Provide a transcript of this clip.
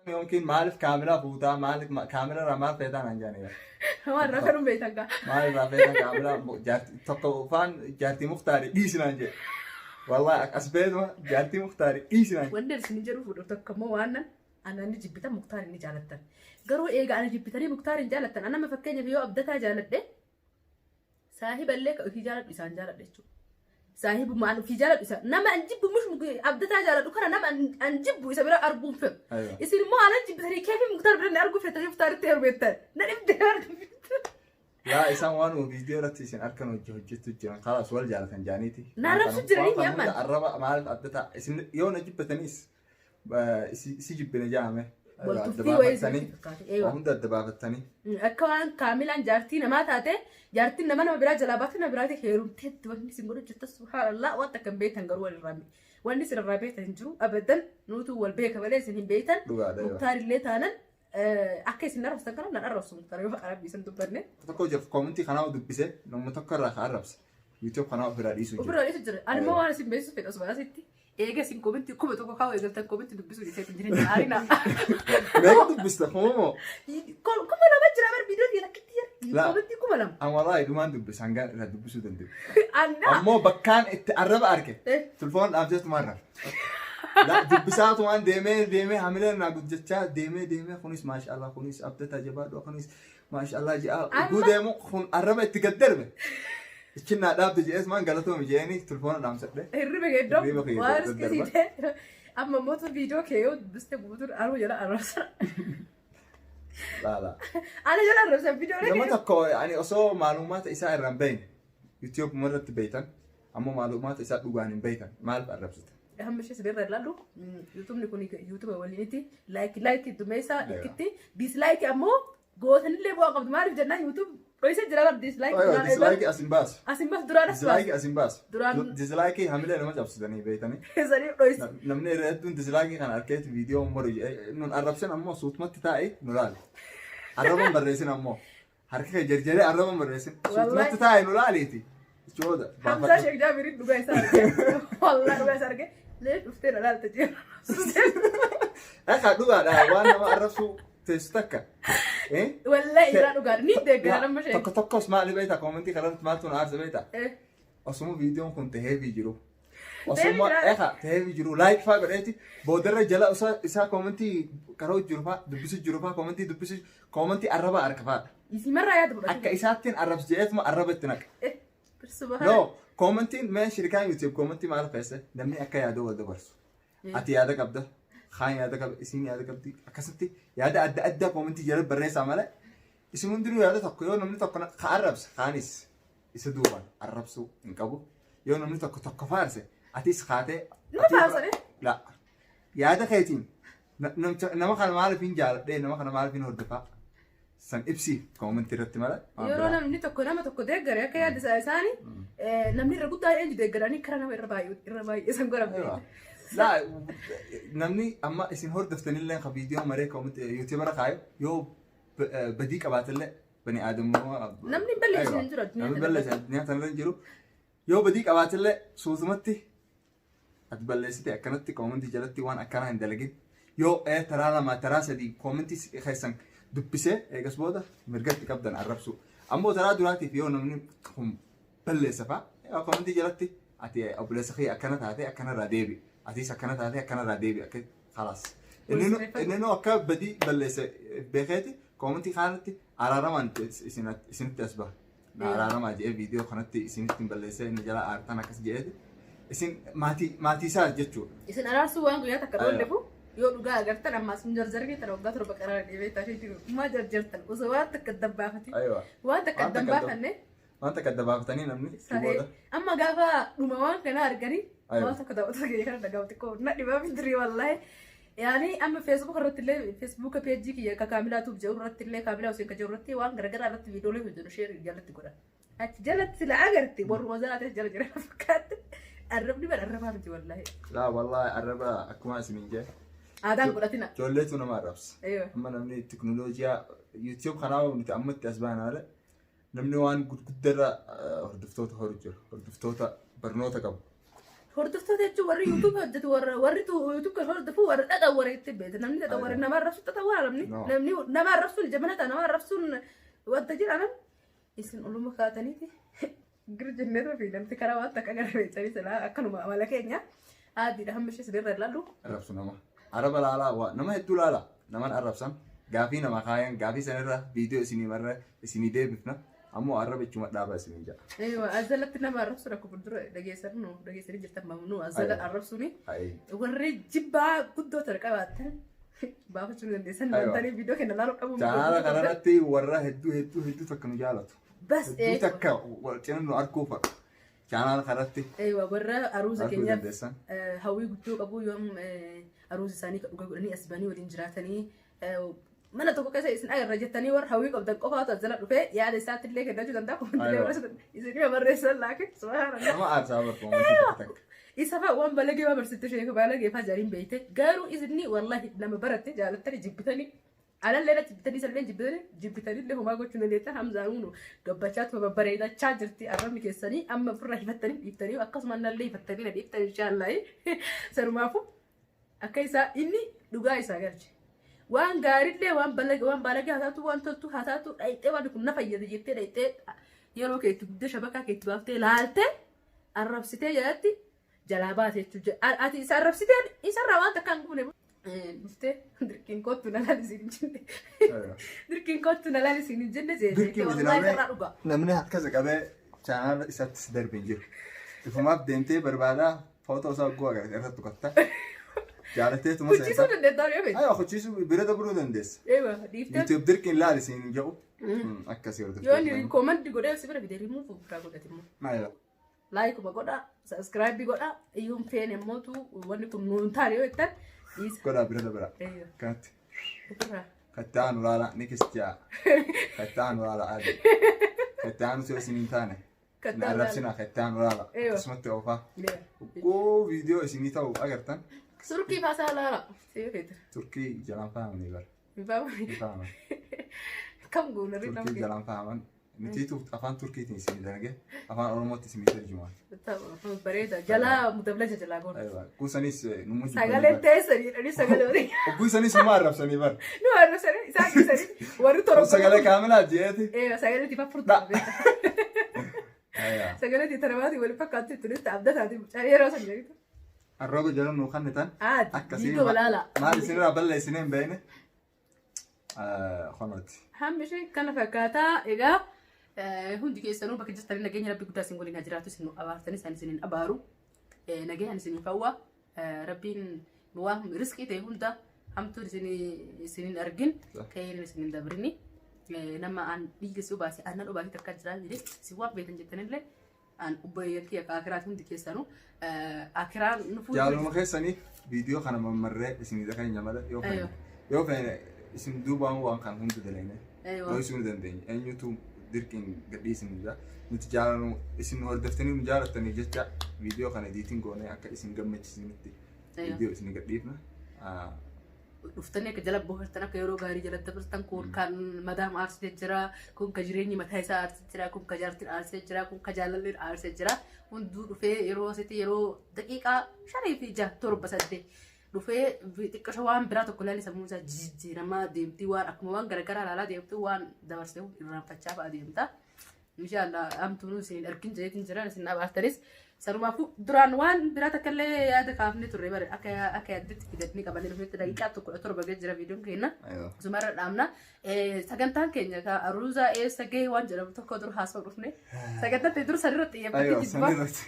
Yookiin maaliif kaamilaa fuutaa, maaliif kaamilaa irraa maal feetaa naan jedhani. Waan irraa fedhuun beektan gaa. Maal irraa feetaa kaamilaa jaartii tokko faan jaartii Muktaari dhiisi naan jedhe. Wallahi as beetuma jaartii Muktaari dhiisi naan jedhe. Wanni isin jedhu fuudhu tokko immoo waan nan ana ni jibbitan, Muktaar ni jaalattan. Garuu eega ana jibbitanii Muktaar hin jaalattan. Ana amma fakkeenyaaf yoo Abdataa jaaladhe, saahiba illee ka ofii jaaladhu isaan jaaladha jechuudha. Saahibuma an ofii jaaladhu isa nama an jibbu mush Abdataa jaaladhu kana nama an jibbu isa bira arguun fedhu. Isin immoo ana jibbitanii keefii Muktaar bira ni arguu feetanii Muktaaritti heerumettan. Na dhibdee argu. Laa, isaan waan viidiyoo irratti isin harkan hojii hojjetu jiran kalaas wal jaalatan jaaniiti. Na arrabsu jiranii Waan amman. hunda arraba maaliif Abdataa isin yoo na jibbatanis si jibbine jaame. Wal tuffii wayii isinitti fakkaate. Waan hunda adda baafattanii. Akka waan Kaamilaan jaartii namaa taate, jaartiin nama nama biraa jalaa baate nama biraatti heerumteetti wanni isin godhu jirta. Subhaanallah, waan takka hin beektan garuu walirraa miti. Wanni isin irraa beektan hin jiru abadan, nuutu wal beeka malee isin hin beektan. Dhugaadha. Muktaar illee taanan akka isin arrabsitan kana nan arrabsu Muktaar yoo arabbii isin dubbanne. Tokko jira koomentii kanaa dubbise, nama tokko irraa ka arrabse. YouTube kanaa ofirraa dhiisuu jira. Ofirraa dhiisu jira. Ani immoo waan isin beeksisu fedha osuma asitti. Eega isin koomentii 1000 kaa'u eegaltan koomentii dubbisuu dhiisee hin jireenya aarina. Meeqa dubbista, kuma moo? 2000 jira bar viidiyoo kiyya takkitti jira. Laa. Koomentii 2000. An wallaahi dhumaan dubbisa, hanga irraa dubbisuu danda'u. Annaa. Ammoo bakkaan itti arraba arge. Tulfoon dhaabsee tumaan rafa. Dubbisaa tumaan deemee deemee hamileen naa guddachaa deemee deemee, kunis maashaallah, kunis Abdataa jabaadhu, kunis maashaallah ji'a utuu deemu kun arraba itti gad darbe. Ichin naa dhaabde je'ees maan galatoomi je'eeni tulfoona dhaamsadhe. Hirriba kee iddoo Hirriba kee waan iddoo riskii ta'e amma immoo viidiyoo kee yoo dubbiste guutuun aruu jala arrabsa. Laala. Ana jala arrabsa viidiyoo Nama kee. tokko ani osoo maalumaata isaa irraa hin beekne, YouTube irratti beektan ammoo maalumaata isaa dhugaan hin beektan, maaliif arrabsite? Hamma ishee sirriirra ilaallu, yuutuubni kun yuutuuba waliiniti. Like like dumeessa ikkitti, dislike ammoo gootanillee bu'aa qabdu. Maaliif jennaan, YouTube dhoysa jira bar dislike. Aywa, dislike as hin baasu. Asin bas, duraan as Dislike as hin baasu. Dislike hamilee nama cabsitanii beektanii. Sanii dhoysa. Namni irra hedduun dislike kana arkeeti viidiyoo moru jedhee nun arrabsin, ammoo suutumatti taa'ee nu laali. Arraban barreessin, ammoo harka kee jarjaree arraban barreessin. Suutumatti taa'ee nu laaliiti. Ichooda. Hamzaa Sheek Jaabiriin dhugaa isaa arge. Wallahi dhugaa isaa arge. Lee dhuftee na laalta jee. Akka dhugaadha waan nama arrabsuu teessu takka. Eh? Wallahi irraa dhugaadha. Ni deeggara nama ishee. Tokko tokkos maali beektaa, koomentii kanarratti maaltu na aarsa beektaa? Osuma viidiyoon kun taheefii jiru. Osuma jira. eha taheefii jiru like faa godheeti boodarra jala isaa koomentii karoo jiru faa dubbisu jiru faa, koomentii dubbisu, koomentii arraba harka faadha. Isimarraa yaada fudhatu. Akka isaattiin arrabsu jedheetuma arraba itti naqa. Subhaana. No, koomentiin mee shirikaan YouTube koomentii maal keessa namni akka yaada wal dabarsu. Ati yaada qabda, kaan yaada qaba, isiin yaada qabdi. Akkasitti yaada adda addaa koomentii jala barreessaa malee isin hundinuu yaada tokko yoo namni tokko ka arrabse kaanis isa duubaan arrabsuu hin qabu. Yoo namni tokko tokko faarse atis kaatee. Nama faarsane? La. Yaada keetiin nama kana maaliif hin jaaladhee, nama kana maaliif hin hordofaa san ibsi koomentii irratti malee waan Yeroo biraa. namni tokko nama tokko deeggare akka yaada isaa isaanii namni irra guddaa eenyu deeggaranii kara nama irra baay'ee irra baay'ee san godhan. Aywa. Laa, namni amma isin hordoftanillee ka viidiyoo maree YouTube irra kaayu yoo badii qabaatellee bani aadamummaa. Namni hin balleessine hin jiru addunyaa Namni tana balleessine addunyaa tanarra hin jiru. Yoo badii qabaatellee suutumatti ati balleessite akkanatti koomentii jalatti waan akkanaa hin dalagin. Yoo taraa lama taraa sadii koomentii keessan dubbisee eegas booda mirgatti qabdan arrabsu. Ammoo taraa duraatiif yoo namni kun balleessa fa'a koomentii jalatti ati obboleessa kiyya akkana taate akkanarraa deebi. Atis akkana taate akkanarraa deebi akka khalaas. Inni nu akka badii balleesse beekeeti koomentii kanatti araaramaan isinitti as baha. Na araaramaa jedhee viidiyoo kanatti isinitti hin balleessee inni jala aartan akkas jedheeti. Isin maatii isaa jechuudha. Isin araarsuu waan guyyaa takka dhoollefu yoo dhugaa agartan ammaas hin jarjarree tana waggaa 7 qaraara deemee taatee jiru. Maa jarjartan osoo waan takka dabbaafati. Aywa. Waan takka Waan takka dabbaafanne. Waan takka addabaafatanii namni Saree booda. Amma gaafa dhuma waan kana arganii waan tokko daawwattoota keenya kana dhagahu xiqqoo na dhibaa fitirii wallaahi. Yaani amma Facebook irratti illee, Facebook peejii kiyya ka Kaamilaa Tuub jedhu irratti illee, Kaamilaa Hussein ka jedhu irratti waan garaagaraa irratti viidiyoolee hojjennu share jalatti godha. Achi jalatti sila agarte warruma zalaa jala jira fakkaatti. Arrabni bara arrabaa miti wallaahi. Laa, wallaahi arraba akkuma isiniin jee. Aadaan godhatina. Ijoolleetu nama arrabsa. Eeyyoo. Amma namni teknooloojiyaa YouTube kanaa nuti amma itti as baana malee namni waan gurguddarra hordoftoota horu jira. Hordoftoota barnoota qabu. Hordoftoota jechuun warri YouTube hojjetu, warra warri YouTube kan hordofu, warra xaxawware itti beekta. Namni xaxawware nama arrabsu xaxawwara namni. No. Namni nama arrabsuun jabana ta'a, nama arrabsuun wanta jira namni. Isin oluma kaataniiti gir jenneetu fi namti karaa waan takka gara beektanii silaa akkanuma amala keenya aadiidha hamma ishee sirriirra ilaallu. Arrabsu nama. Araba laalaa, waa nama hedduu laalaa. Naman arrabsan, gaafii nama kaayan, gaafii sanirra viidiyoo isinii marra isinii deebifna. Ammoo arraba ichuma dhaabaa isiniin jedha. Eewa, azalatti nama arrabsuun akka fuuldura dhageessan nu dhageessanii jirtan mamnuu azala arrabsuuni. Warri jibbaa guddoo tana qabaatan baafachuu ni dandeessan. Aywa. Wantanii viidiyoo kenna laaluu qabu. Chaanaala kanarratti warra hedduu hedduu hedduu takka nu jaalatu. Bas. Hedduu takka wal cina nu arguu fadhu. Chaanaala kanarratti Eewa, warra aruuza arguu keenyaaf dandeessan. Hawwii guddoo qabu, yoom aruuza isaanii kan dhugaa godhanii as banii waliin jiraatanii mana tokko keessa isin agarra jettanii warra hawwii qabdan qofaatu as jala dhufee yaada isaatti illee kennachuu danda'a. Komantiilee Aywa. barreessuu danda'a. Isin barreessan laakiin subhaanallah. Nama aarsaa barbaadu takka takka. Isa fa'a waan balagee waa barsiifte sheeka balagee fa'a jaariin beeyte, garuu isinni wallahi nama baratte jaalattanii jibbitanii alallee na jibbitanii isallee jibbitanii jibbitanillee homaa gochuu dandeettan. Hamzaan unu gabbachaatuma babbareedachaa jirti. Arrabni keessanii amma ofirraa hifattanii dhiiftanii, akkasuma nallee hifattanii na dhiiftan inshaallahi. Sanumaafuu akka isaa inni dhugaa isaa galche. Waan gaariillee, waan balagee, waan balagee haa taatu, waan toltu haa taatu, dhayxee waan kun na fayyada jettee dhayxee yeroo keetti guddaa shabakaa keetti baaftee laaltee arrabsitee jalatti jalaa baate jechuudha. Ati isa arrabsiteen isarraa waan takka hin goone. Dhuftee dirqiin kottu na laali siin hin jenne. Dirqiin kottu na laali siin hin jenne jettee Dirqii miti. Wallaahi isarraa dhugaa. Namni harka isa qabee chaanaala isaatti si darbe hin jiru. Ifumaaf deemtee barbaadaa, footoo isaa hogguu agarte irratti tuqatta. Jaalatteetuma Kuchisuu seentaa. dandeettaa yoo feete. Aywa, kuchisuu bira dabruu dandeessa. Eewa, dhiiftee. YouTube dirqiin laali siin hin jedhu. Akkasii Yoo inni comment godhee si bira fide remove biraa godhate immoo. Maayila. Like godha, subscribe godha, iyyuu hin feene immootu wanni kun nuun taane yoo jettan dhiisa. Godhaa bira dabra. Eeyyoo. Kanatti. Ofirraa. Katti aanu laala ni kistiyaa. Katti aanu laala aadi. Katti aanu si isin hin taane. Katti Na aanu laala. arrabsina, katti aanu laala. Eeyyoo. Akkasumatti oofaa. Eeyyoo. Uggoo viidiyoo isinii ta'u agartan. Surkii faasaa laala. Si feete. Turkii jalaan fahamanii bara. Hin fahamani. Hin fahaman. Kam goona ri Turkii jalaan fahaman. Nutiitu afaan Turkiitiin isinii dalage, afaan Oromootti isinii tarjumaan. Bareeda. Jalaa mudablaja jalaa goona. Aywa. Kuusanis numma Sagaleen teessanii jedhanii sagalee olii. Ogguusanis numa arrabsanii bara. Nu arrabsanii isaan dhiisanii warri torba. Sagalee kaamilaa jeeti. Ee, sagalee tifa furtuu. Aywa. Sagalee tifa wal fakkaattu itti abdataati mucaa yeroo san jedhitu. Arraba jala nuu kennitan. Aadi. Akkasii Viidiyoo laala. maal isinirraa balleessinee hin beekne. Konooti. Hammi ishee kana fakkaataa. Egaa hundi keessanuu bakka jirtanii nageenya rabbi guddaa isin waliin haa jiraatu. Isin abaartanii isaan isin hin abaaru. Nagayaan isin hawwa. Rabbiin waan riskii ta'e hunda hamtuun isin hin argin, ka'een isin hin dabrini. Nama aan dhiiga si obaase, aannan obaase takka jiraa jedhe isin waan beektan jettanillee aan obboleeyyan kiyya akiraati hundi keessanuu akiraan nu Jaaluma keessanii viidiyoo kana mammarree isinii keenya malee yoo feene yoo feene isin duubaan waan kan hunda dalagne dhoksuu ni dandeenya. Eenyutu dirqiin gadhiisinu jira. Nuti jaalanu isin hordoftanii nu jaalattaniif jecha viidiyoo kana editing goonee akka isin gammachiisanitti viidiyoo isin gadhiifna. Dhuftanii akka jala bohaartan, akka yeroo gaarii jalatti dabartan. Kun kan madaam aarsitee jira, kun ka jireenyi mataa isaa aarsitee jira, kun ka jaartiin aarsitee jira, kun ka jaalalleen aarsitee jira. Hunduu dhufee yeroo asitti yeroo daqiiqaa 5 fi 6 7 8 dhufee xiqqasho waan biraa tokko ilaalee sammuu isaa jijjiiramaa deemtii, waan akkuma waan garagaraa ilaalaa deemtuu waan dabarsee irraanfachaa fa'a deemta. Inshaallah hamtuun isin argin jedheetiin jiran isin abaartanis. Sanumaafuu duraan waan biraa takka illee yaada kaafnee turre bare akka yaaddetti fidatanii qabanii dhufetti daqiiqaa 17 ga'ee jira viidiyoon keenya. Asumarra dhaabna. Sagantaan keenya ka aruuzaa eessa ga'e waan jedhamu tokko dur haasa'u dhufne. Sagantaan ta'e dur sanirra xiyyeeffatee Aywa, jibbaa. Sanirratti.